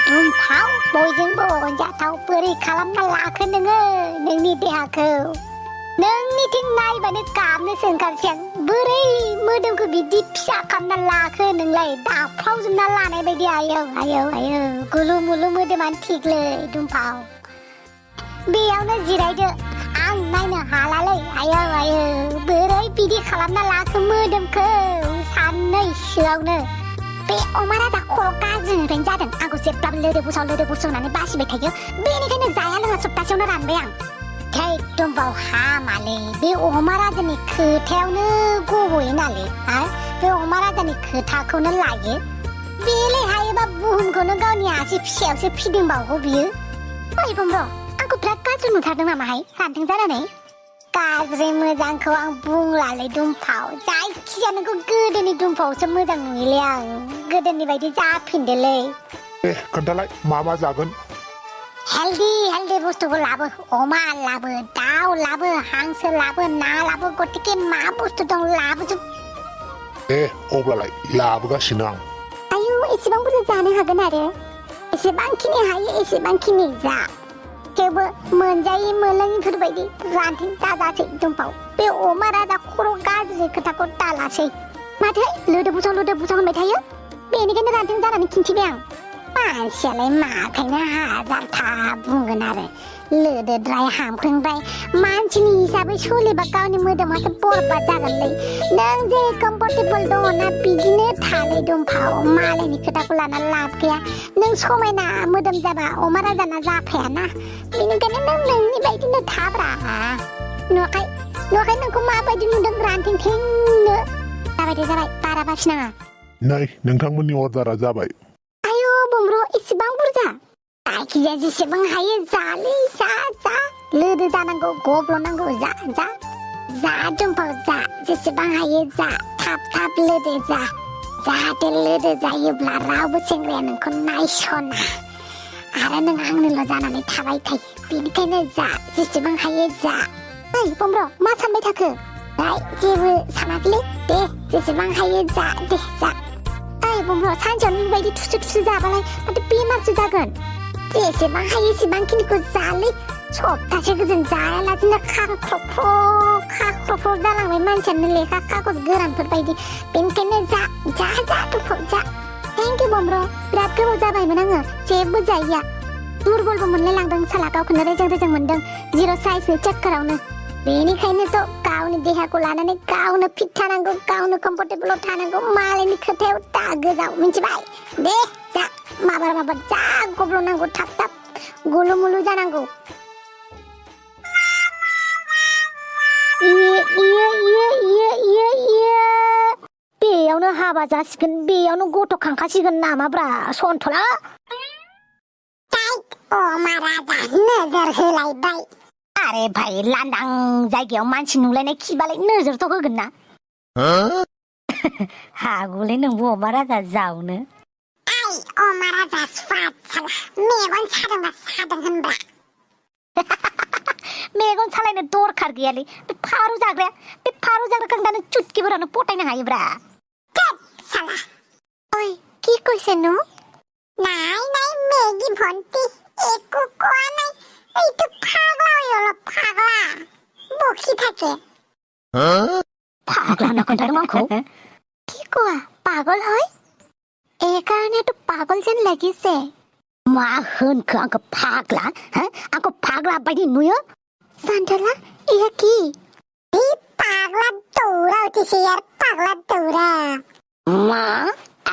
दुमफाव बयजोंबो अनजाथाव बोरै खालामना लाखो नोङो नोंनि देहाखौ नोंनिथिं नायबानो गाबनोसो ओंखारसै आं बोरै मोदोमखौ बिदि फिसा खालामना लाखो नोंलाय दाफ्रावजोबना लानाय बायदि आयौ आयौ आयौ गुलु मुलु मोदोमानो थिगलै दुमफाव बेयावनो जिरायदो आं नायनो हालालै आयौ आयौ बोरै बिदि खालामना लाखो मोदोमखौ साननैसोआवनो बे अमा राजा खर' गाज्रिनिफ्रायनो जादों आंखौ जेब्लाबो लोदो बुसाव होननानै बासिबाय थायो बेनिखायनो जाया लोङा सप्तासेयावनो रानबाय आं थै दुमफाव हामालै बे अमा राजानि खोथायावनो गब'यो नालै बे अमा राजानि खोथाखौनो लायो बेलाय हायोबा बुहुमखौनो गावनि आसि फिसायावसो फिदिंबावगौ बियो ओइ बमब्र आंखौ बिराद गाज्रि नुथारदों नामाहाय रानथों जानानै गाज्रि मोजांखौ आं बुंलालै दुमफाव जायखिजाया नोंखौ गोदोनि दुमफावसो मोजां नुयोलै आं गोदोनि बायदि जाफिनदोलै खोन्थालाय मा जागोन हेल्दी बुस्थुखौ लाबो अमा लाबो दाउ लाबो हांसो लाबो ना लाबो गतिके मा बुस्थु दं लाबोजोब अब्लालाय लाबोगासिनो आं आयौ एसेबां बुरजा जानो हागोन आरो एसेबांखिनि हायो एसेबांखिनि जा थेवबो मोनजायै मोनलोङिफोरबायदि रानथों दाजासै दुमफाव बे अमा राजा खर' गाज्रि खोथाखौ दालासै माथो लोदो बुसाव होनबाय थायो बेनिखायनो रानथों जानानै खिन्थिबाय आं मानसियालाय माखायनो हाजारथा बुंगोन आरो लोदोद्राय हामख्रेंद्राय मानसिनि हिसाबै सोलिबा गावनि मोदोमासो बरबाद जागोनलै नों जे कम्फर्टेबल दङ ना बिदिनो थालै दुमफाव मालायनि खोथाखौ लाना लाब गैया नों समायना मोदोम जाबा अमा राजाना जाफायाना बेनिखायनो नों नोंनि बायदिनो थाब्रा नुवाखै नोंखौ माबायदि नुदों रानथेंथेंनो जाबाय बारा बाखिनाङा नै नोंथांमोननि अर्डारा जाबाय एसेबां बुरजा जायखिजाया जेसेबां हायो जालै जा लोदो जानांगौ गब्ल'नांगौ जा दुमफाव जा जेसेबां हायो जा थाब लोदो जा जाहाथे लोदो जायोब्ला रावबो सेंग्राया नोंखौ नायसना आरो नों आंनोल' जानानै थाबाय थायो बेनिखायनो जा जेसेबां हायो जा ओइ बमब्र मा सानबाय थाखो जेबो सानाखैलै दे जेसेबां हायो जा दे जा बमब्र सानसेयावनो बेबायदि थुसु जाबालाय माथो बेमारसो जागोन जेसेबां हायो एसेबांखिनिखौ जालै सप्तासे गोजोन जायालासिनो खाख्रफ्र जालांबाय मानसियानो लेखा खागज गोरानफोर बायदि बेनिखायनो जा दुमफाव जा थेंक इउ बमब्र बिराद गोबाव जाबायमोन आङो जेबो जायैया दुरबलबो मोनलाय लांदों साला गावखौनो रेजें मोनदों जिर' साइजनि चक्करावनो बेनिखायनोथ' गावनि देहाखौ लानानै गावनो फिट थानांगौ गावनो कम्फर्टेबल थानांगौ मालायनि खोथायाव दा गोजाव मिथिबाय दे जा माबार जा गब्ल'नांगौ थाब गुलु मुलु जानांगौ बेयावनो हाबा जासिगोन बेयावनो गथ' खांखासिगोन नामाब्रा सन्थला अमा राजा नोजोर होलायबाय अरे भाई लांदां जायगायाव मानसि नुलायनाय खिबालाय नोजोरथ' होगोन ना हागौलै नोंबो अमा राजा जावनो अमा राजा स्वाद साला मेगन सादोंबा सादों होनब्रा मेगन सालायनो दरखार गैयालै बे फारौ जाग्राखौ दानो चुटकिफोरानो पटायनो हायोब्रा साला ओइ কি কৈছে নো নাই মেগি ভন্টি একো কোৱা নাই এইটো পাগলা অলপ পাগলা বকি থাকে পাগলা নকন্টাৰ মাংখো কি কোৱা পাগল হয় এই কাৰণেটো পাগল যেন লাগিছে मा होनखो आंखौ फाग्ला बायदि नुयो सान्थला इहा की बे पागला दौरा उठिसे यार पागला दौरा मा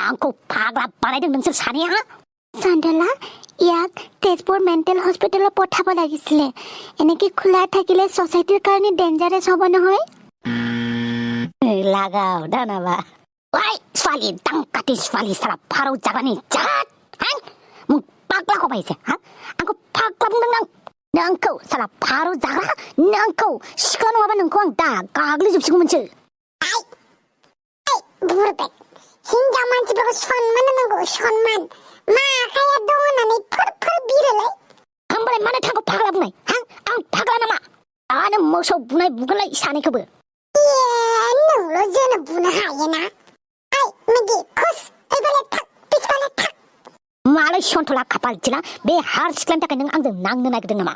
आंखौ फाग्ला बानायदों नोंसोर सानैया सान्थला ইয়াক তেজপুৰ মেণ্টেল হস্পিটেলত পঠাব লাগিছিলে এনেকে খোলা থাকিলে সোসাইটিৰ কাৰণে ডেঞ্জাৰাছ হ'ব নহয় লাগাও দানাবা ওই ছোৱালী ডাংকাটি ছোৱালী সারা ফারौ জাগানি জাত হাं মোক पागलाखौ बायसे आंखौ फाग्ला बुंदों नोंखौ साला फारौ जाग्रा नोंखौ सिख्ला नङाबा नोंखौ आं दा गाग्लिजोबसिगौमोनसो बुरबाय हिनजाव मानसिफोरखौ सनमान होनांगौ सनमान मा आखाया दं होननानै फोर बिरोलाय होमबालाय मानो थांखौ फाग्ला बुंनाय आं फाग्ला नामा आनो मोसौ बुनाय बुगोनलाय सानैखौबो नोंल' जोनो बुनो हायोना मेगि खुस ओइबालाय थाक पिसबालाय थाक मालाय सन्थला खाफाल दिला बे हार सिख्लानि थाखाय नों आंजों नांनो नागिरदों नामा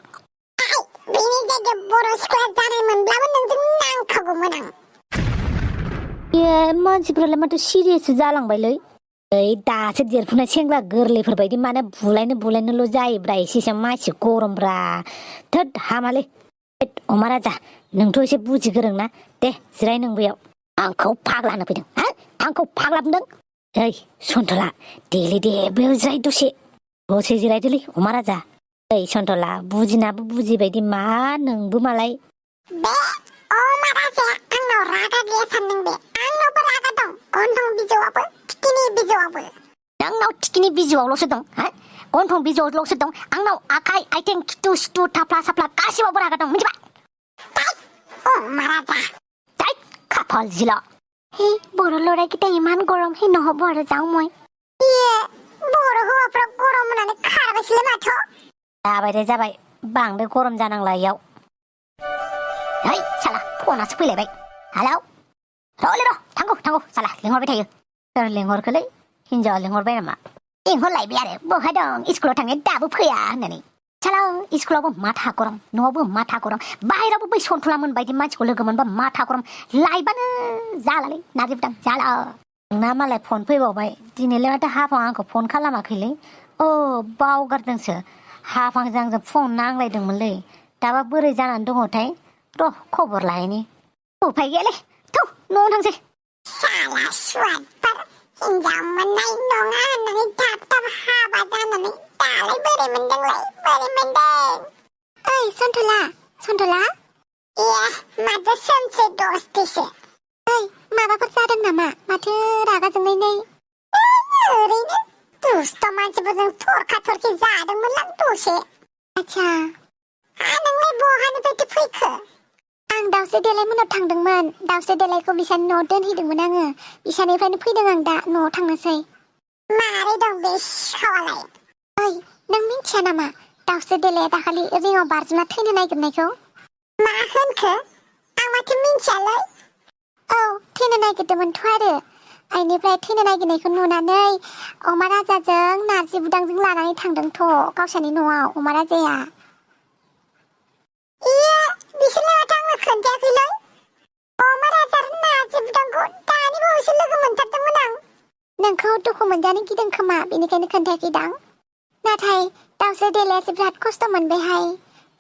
बेनि जायगायाव बर' सिख्ला जानाय मोनब्लाबो नोंजों नांखागौमोन आं ए मानसिफ्रालाय माथो सिरियाससो जालांबायलै ओइ दासो देरफुनाय सेंग्रा गोरलैफोरबायदि माने बुलायनोल' जायोब्रा एसे मानसि गरमब्रा थोद हामालै अमा राजा नोंथ' एसे बुजि गोरों ना दे जिराय नों बेयाव आंखौ फाग्ला होनो फैदों हा आंखौ फाग्ला बुंदों ओइ सन्थला देलै दे बेयाव जिराय दसे जिरायदोलै अमा राजा ओइ सन्थला बुजिनाबो बुजिबायदि मा नोंबो मालाय बे अमा राजाया आंनाव रागा गैया सानदों बे आंनावबो रागा दं गन्थं बिजौआबो थिखिनि बिजौआबो नोंनाव थिखिनि बिजौआवल'सो दं हा गन्थं बिजौआवल'सो दं आंनाव आखाइ आइथिं खिथु सिथु थाफ्ला साफ्ला गासिबावबो रागा दं मिथिबाय अमा राजा তাই খাফাল জিলা এই বড় লড়াইকেইটা ইমান গৰম সেই নহ'ব আৰু যাওঁ মই बर' हौवाफ्रा गरम होननानै खारबायसोलै माथो जाबाय बांद्राय गरम जानांला इयाव है साला फनासो फैलायबाय हेलौ र' थांगौ साला लिंहरबाय थायो सोर लिंहरखोलै हिनजावा लिंहरबाय नामा लिंहरलायबाय आरो बहा दं स्कुलाव थांनो दाबो फैया होननानै साला स्कुलावबो माथा गरम न'आवबो माथा गरम बाहेरावबो बै सन्थुलामोन बायदि मानसिखौ लोगो मोनबा माथा गरम लायबानो जालालै नारजिबदां जाला नोंना मालाय फन फैबावबाय दिनैलाय माथो हाफां आंखौ फन खालामाखैलै बावगारदोंसो हाफांजों आंजों फन नांलायदोंमोनलै दाबा बोरै जानानै दङथाय र' खबर लाहैनि उफाय गैयालै थौ न'आव थांसै साला सुवादफोर हिनजाव मोननाय नङा होननानै थाब हाबा जानानै दालाय बोरै मोनदों ओइ सन्थला माथो सोमसे दस्तिसो ओइ माबाफोर जादों नामा माथो रागा जोंनाय ओरैनो दुस्त मानसिफोरजों थरखा जादोंमोनलां दसे आच्छा नोंलाय बहानिफ्रायथो फैखो आं दाउस्रि देलाय मोनाव थांदोंमोन दाउस्रि देलायखौ बिसानि न'आव दोनहैदोंमोन आङो बिसानिफ्रायनो फैदों आं दा न'आव थांनोसै मारै दं बे सिखावालाय ओइ नों मिन्थिया नामा दाउस्रि देलाया दाखालि रिङाव बारजुमना थैनो नागिरनायखौ मा होनखो आं माथो मिन्थियालै औ थैनो नागिरदोंमोनथ' आरो आइनिफ्राय थैनो नागिरनायखौ नुनानै अमा राजाजों नारजि बुदांजों लानानै थांदोंथ' गावसानि न'आव अमा राजाया बिसोरलाय माथो आंनो खोन्थायाखैलै अमा राजा नारजि बुदांखौ दानि बावैसो लोगो मोनथारदोंमोन आं नोंखौ दुखु मोनजानो गिदों खोमा बेनिखायनो खोन्थायाखैदां नाथाय दाउस्रि देलायासो बिराद खस्थ' मोनबायहाय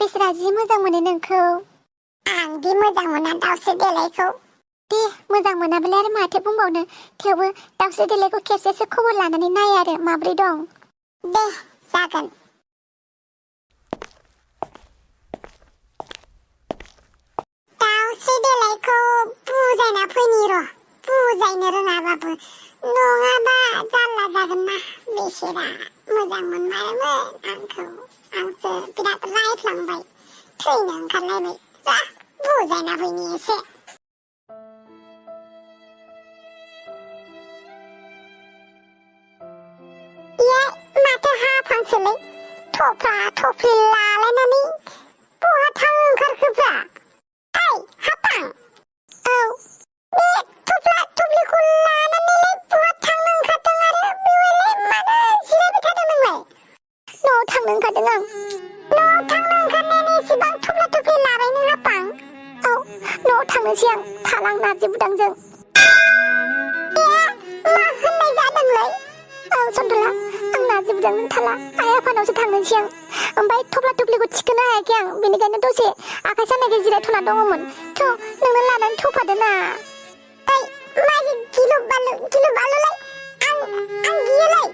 बेसोरा जि मोजां मोनो नोंखौ आंदि मोजां मोना दाउस्रि देलायखौ दे मोजां मोनाब्लाय आरो माथो बुंबावनो थेवबो दाउस्रि देलायखौ खेबसेसो खबर लानानै नाय आरो माब्रै दं दे जागोन दाउस्रि देलायखौ बुजायना फैनि र' बुजायनो रोङाबाबो नङाबा जारला जागोन ना बेसेरा मोजां मोनमारोमोन आंखौ आंसो बिराद रायफ्लांबाय थैनो ओंखारलायबाय जा बुजायना फैनि एसे माथो हाफांसोलै थफ्ला थफ्लि लालायनानै बहा थांनो ओंखारखोब्रा ओइ हाफां औ बे थफ्ला थफ्लिखौ लानानैलाय बहा थांनो ओंखारदों आरो बेवहायलाय मानो जिरायबाय थादों नोंलाय न'आव थांनो ओंखारदों आं न'आव थांनो ओंखारनायानो एसेबां थफ्ला थफ्लि लाबाय नों हाफां औ न'आव थांनोसै आं थालां नारजि बुदांजों मा होननाय जादोंलै औ सन्थला आं नारजि बुदांजों थाला आइ आफानावसो थांनोसै आं ओमफ्राय थफ्ला थफ्लिखौ थिखोनो हायाखै आं बेनिखायनो दसे आखाइ सानायखाय जिरायथ'ना दङमोन थ' नोंनो लानानै थौफादो ना ओइ माजि गिलु बालुलाय आं गियोलै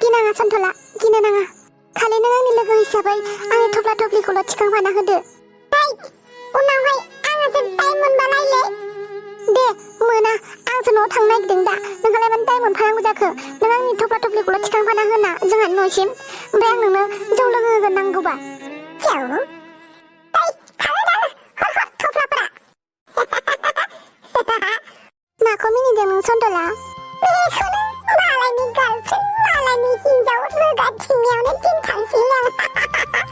गिनाङा सन्थला गिनो नाङा खालि नों आंनि लोगो हिसाबै आंनि थफ्ला थफ्लिखौल' थिखांफाना होदो उनावहाय आङो दाय मोनबालायलै दे मोना आंसो न'आव थांनो नागिरदों दा नोंहालाय मानो दाय मोनफानांगौ जाखो नों आंनि थफ्ला थफ्लिखौल' थिखांफाना होना जोंहानि न'सिम ओमफ्राय आं नोंनो जौ लोंहो होगोन नांगौबा जौ थफ्लाफोरा माखौ मिनिदों नों सन्थला बेखौनो मालायनि गार्लफ्रेन्ड मालायनि हिनजाव रोगाथिंनायावनो दिन थांसैलै आं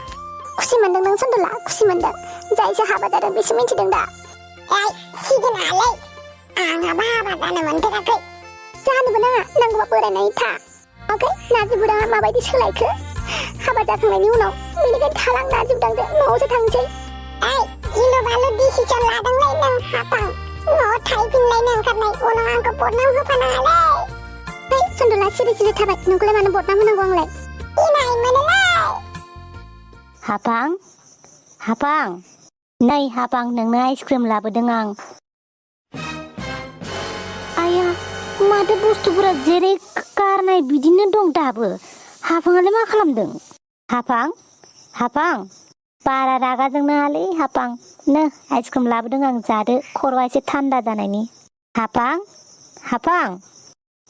खुसि मोनदों नों सन्थला खुसि मोनदों जायसो हाबा जादों बेसो मिथिदों दा सिगिनालै आंहाबो हाबा जानो मोनफेराखै जानोबो नाङा नांगौबा बोरायनानै था ओके नार्जि बुदाङा माबायदि सोलायखो हाबा जाखांनायनि उनाव बेनिखायनो थालां नार्जि बुदांजों न'आवसो थांसै गिलु बालु डिसिसन लादोंलै नों हाफां न'आव थाहैफिनलायनो ओंखारनाय उनाव आंखौ बदनाम होफानाङालै सन्दला सिरि सिरि थाबाय नोंखौलाय मानो बदनाम होनांगौ आंलाय इनाय मोनोलै हाफां नै हाफां नोंनो आइसक्रिम लाबोदों आं आया माथो बुस्थुफोरा जेरै गारनाय बिदिनो दं दाबो हाफाङालाय मा खालामदों हाफां बारा रागा जोंनाङालै हाफां नो आइसक्रिम लाबोदों आं जादो खर'आ एसे थान्दा जानायनि हाफां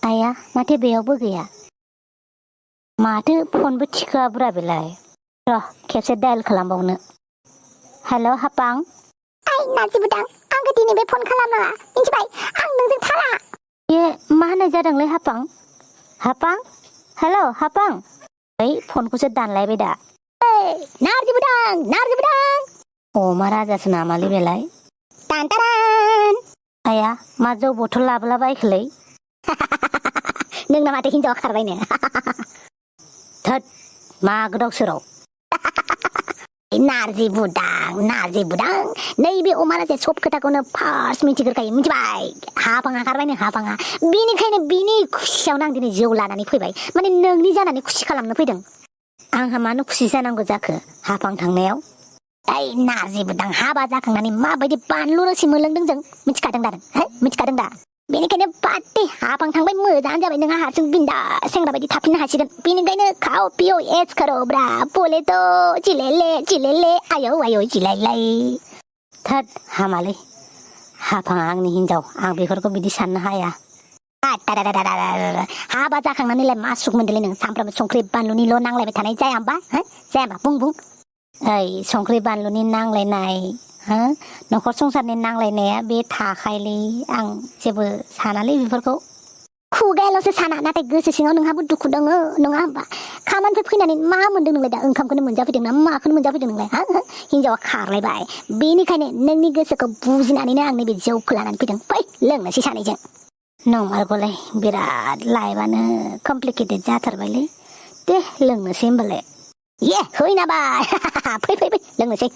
आया माथो बेयावबो गैया माथो फनबो थिखोआब्रा बेलाय र' खेबसे डायल खालामबावनो हेल' हाफां नार्जि बुदां आंखौ दिनै बे फन खालामनाङा मिथिबाय आं नोंजों थाला मा होननाय जादोंलै हाफां हेल' हाफां फनखौसो दानलायबाय दा नार्जि बुदां अमा राजासो नामालै बेलाय टानटारान आया मा जौ बथल लाबोलाबायखोलै नोंना माथो हिनजावा खारबायनो थोद मा गोदाव सोराव नार्जि बुदां नैबे अमा राजाया सब खोथाखौनो फार्स्ट मिथिग्रोखायो मिथिबाय हाफाङा खारबायनो हाफाङा बेनिखायनो बिनि खुसियावनो आं दिनै जौ लानानै फैबाय माने नोंनि जानानै खुसि खालामनो फैदों आंहा मानो खुसि जानांगौ जाखो हाफां थांनायाव नार्जि बुदां हाबा जाखांनानै माबायदि बानलु रोसि मोनलोंदों जों मिथिखादों दा बेनिखायनो बादे हाफां थांबाय मोजाङानो जाबाय नोंहा हारसिं बिन्दा सेंग्रा बायदि थाफिननो हासिगोन बेनिखायनो खाओ पियो एस करो ब्रा बोले तो चिलेले आयौ चिलायलाय थोद हामालै हाफाङा आंनि हिनजाव आं बेफोरखौ बिदि साननो हाया हाबा जाखांनानैलाय मा सुख मोनदोंलै नों सानफ्रामबो संख्रि बानलुनिल' नांलायबाय थानाय जाया होमबा बुं संख्रि बानलुनि नांलायनाय न'खर संसारनि नांलायनाया बे थाखायलै आं जेबो सानालै बेफोरखौ खुगायाल'सो साना नाथाय गोसो सिङाव नोंहाबो दुखु दङ नङा होमबा खामानिफ्राय फैनानै मा मोनदों नोंलाय दा ओंखामखौनो मोनजाफैदों ना माखौनो मोनजाफैदों नोंलाय हिनजावा खारलायबाय बेनिखायनो नोंनि गोसोखौ बुजिनानैनो आं नैबे जौखौ लानानै फैदों फै लोंनोसै सानैजों नंमारगौलाय बिराद लाइफआनो कमप्लिकेटेड जाथारबायलै दे लोंनोसै होमबालाय हैनाबाय फै लोंनोसै